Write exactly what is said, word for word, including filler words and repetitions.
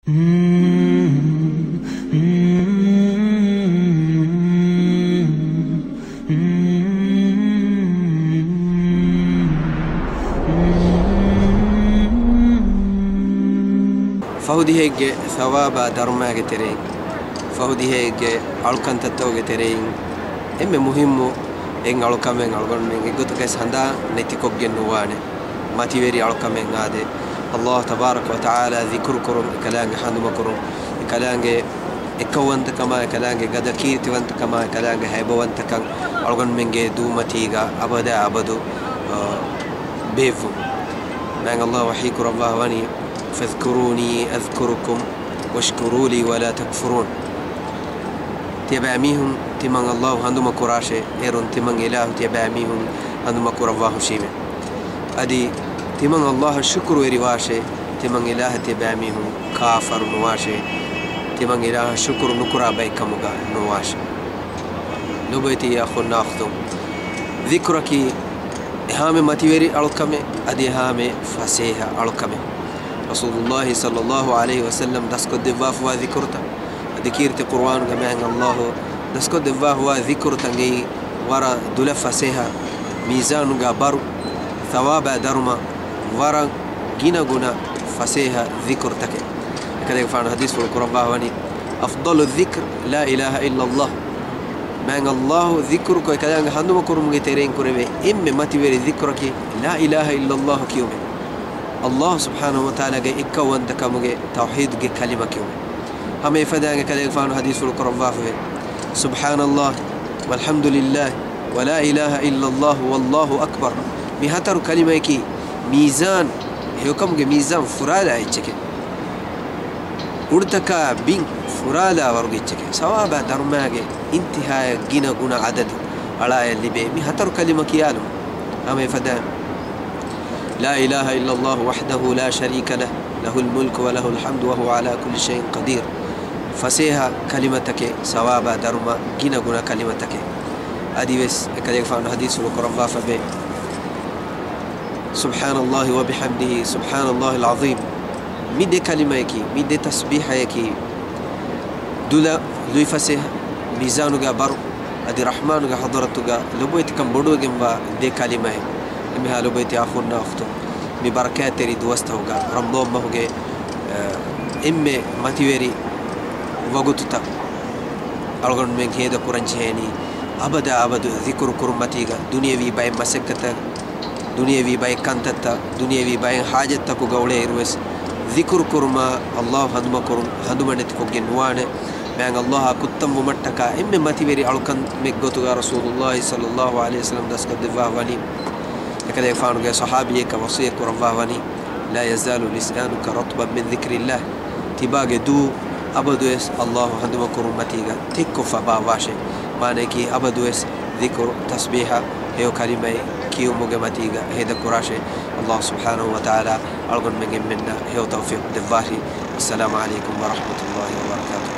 ފަހު ދިހައެއްގެ ސަވާބާ ދަރުމައިގެ ތެރެއިން، ފަހު ދިހައެއްގެ އަޅުކަންތައްތަކުގެ ތެރެއިން އެންމެ މުހިއްމު އެއް އަޅުކަމެއް އަޅުގަނޑުމެން އެއްގޮތަކަށް ހަނދާން ނެތިކޮށްގެން ނުވާނެ. މަތިވެރި އަޅުކަމެއް އާދެ، އައްލާހު ތަބާރަކަ ވަ ތަޢާލާ ޒިކުރު ކުރުން، އެކަލާނގެ ހަނދުމަކުރުން، އެކަލާނގެ އެއްކައުވަންތަކަމާ، އެކަލާނގެ ގަދަ ކީރިތިވަންތަކަމާ، އެކަލާނގެ ހައިބަވަންތަކަން އަޅުގަނޑުމެންގެ ދޫމަތީގަ އަބަދާ އަބަދު، އަ، ބޭއްވުން. މާތް އައްލާހު ވަޙީ ކުރައްވާ ވަނީ، "فاذكروني أذكركم واشكروا لي ولا تكفرون." ތިޔަބައިމީހުން ތިމަން އައްލާހު ހަނދުމަ ކުރާށޭ، އޭރުން ތިމަން އިލާހު ތިޔަބައިމީހުން ހަނދުމަ ކުރައްވާ ހުށީމޭ. އަދި ތިމަން އައްލާހަށް ޝުކުރުވެރިވާށޭ، ތިމަން އިލާހަށް ތިޔަބައިމީހުން ކާފަރު ނުވާށޭ، ތިމަން އިލާހަށް ޝުކުރު ނުކުރާ ބައެއް ކަމުގަ ނުވާށޭ. ލޮބުވެތި އަޚުންނާ އުޚްތުން، ޛިކުރަކީ އެހާމެ މަތިވެރި އަޅުކަމެއް، އަދި އެހާމެ ފަސޭހަ އަޅުކަމެއް. ރަސޫލުއްލާހި ޞައްލައްލާހު ޢަލައިހި ވަސައްލަމް ދަސްކޮށްދެއްވާފަވާ ޛިކުރުތައް، އަދި ކީރިތި ޤުރުއާނުގަ މާތް އައްލާހު ދަސްކޮށްދެއްވާފަވާ ޛިކުރުތަކީ ވަރަށް ދުލަށް ފަސޭހަ، މީޒާނުގަ ބަރު، ޘަވާބާ ދަރުމަ ވަރަށް ގިނަ ގުނަ ފަސޭހަ ޛިކުރުތަކެއް. އެކަލޭގެފާނު ޙަދީޘްފުޅު ކުރައްވާ ވަނީ، "أفضل الذكر لا إله إلا الله." މާތް އައްލާހު ޛިކުރުކޮށް އެކަލާނގެ ހަނދުމަކުރުމުގެ ތެރެއިން ކުރެވޭ އެންމެ މަތިވެރި ޛިކުރަކީ لا إله إلا الله ކިޔުމޭ. އައްލާހު ސުބްޙާނަހު ވަތަޢާލާގެ އެއްކައުވަންތަކަމުގެ ތައުޙީދުގެ ކަލިމަ ކިޔުމޭ. ހަމަ އެފަދައިން އެކަލޭގެފާނު ޙަދީޘްފުޅު ކުރައްވާފަވޭ، "سبحان الله والحمد لله ولا إله إلا الله والله أكبر." މި ހަތަރު ކަލިމަޔަކީ މީޒާން، ހެޔޮކަމުގެ މީޒާން ފުރާލާ އެއްޗެކޭ. އުޑުތަކާ ބިން ފުރާލާ ވަރުގެ އެއްޗެކޭ. ސަވާބާ ދަރުމައިގެ އިންތިހާއަށް ގިނަ ގުނަ އަދަދު އަޅާއެއް ލިބޭ މި ހަތަރު ކަލިމަ ކިޔާލުމުން. ހަމަ އެފަދައިން، "لا إله إلا الله وحده لا شريك له، له الملك وله الحمد وهو على كل شيء قدير." ފަސޭހަ ކަލިމަތަކެއް، ސަވާބާ ދަރުމަ ގިނަ ގުނަ ކަލިމަތަކެއް. އަދިވެސް އެކަލޭގެފާނު ޙަދީޘްފުޅު ކުރައްވާފަވޭ، "سبحان الله وبحمده، سبحان الله العظيم." މި ދެ ކަލިމަޔަކީ، މި ދެ ތަސްބީޙަޔަކީ ދުލަށް ލުއިފަސޭހަ، މީޒާނުގަ ބަރު، އަދި ރަޙްމާނުގެ ޙަޟްރަތުގަ ލޮބުވެތިކަން ބޮޑުވެގެންވާ ދެ ކަލިމައެއް. އެންމެހާ ލޮބުވެތި އަޚުންނާ އުޚްތުން، މި ބަރަކާތްތެރި ދުވަސްތަކުގަ، ރަމަޟާން މަހުގެ، އަ، އެންމެ މަތިވެރި ވަގުތުތައް އަޅުގަނޑުމެން ހޭދަ ކުރަން ޖެހޭނީ، އަބަދާ އަބަދު ޛިކުރު ކުރުމަތީގަ، ދުނިޔެވީ ބައެއް މަސައްކަތަށް، ދުނިޔެވީ ބައެއް ކަންތައްތައް، ދުނިޔެވީ ބައެއް ޙާޖަތްތަކުގަ އުޅޭ އިރުވެސް، ޛިކުރު ކުރުމާ، އައްލާހު ހަނދުމަކުރުން ހަނދުމަނެތިކޮށްގެން ނުވާނެ. މާތް އައްލާހާ ކުއްތަންވުމަށްޓަކާ އެންމެ މަތިވެރި އަޅުކަމެއްގޮތުގަ ރަސޫލުއްލާހި ޞައްލައްލާހު ޢަލައިހި ވަސައްލަމް ދަސްކޮށްދެއްވާ ވަނީ، އެކަލޭގެފާނުގެ ޞަޙާބީއަކަށް ވަޞިއްޔަތް ކުރައްވާ ވަނީ، "لا يزال لسانك رطبا من ذكر الله." ތިބާގެ ދޫ އަބަދުވެސް އައްލާހު ހަނދުމަކުރުން މަތީގަ ތެއްކޮށްފަ ބާއްވާށޭ. މާނަޔަކީ އަބަދުވެސް ޛިކުރު، ތަސްބީޙަ، ހެޔޮ ކަލިމައެއް ކިޔުމުގެ މަތީގަ ހޭދަ ކުރާށޭ. އައްލާހު ސުބްޙާނަހު ވަތަޢާލާ އަޅުގަނޑުމެން އެންމެންނަށް ހެޔޮ ތައުފީޤު ދެއްވާށި. އައްސަލާމު ޢަލައިކުމް ވަރަޙްމަތުﷲި ވަބަރަކާތުހު.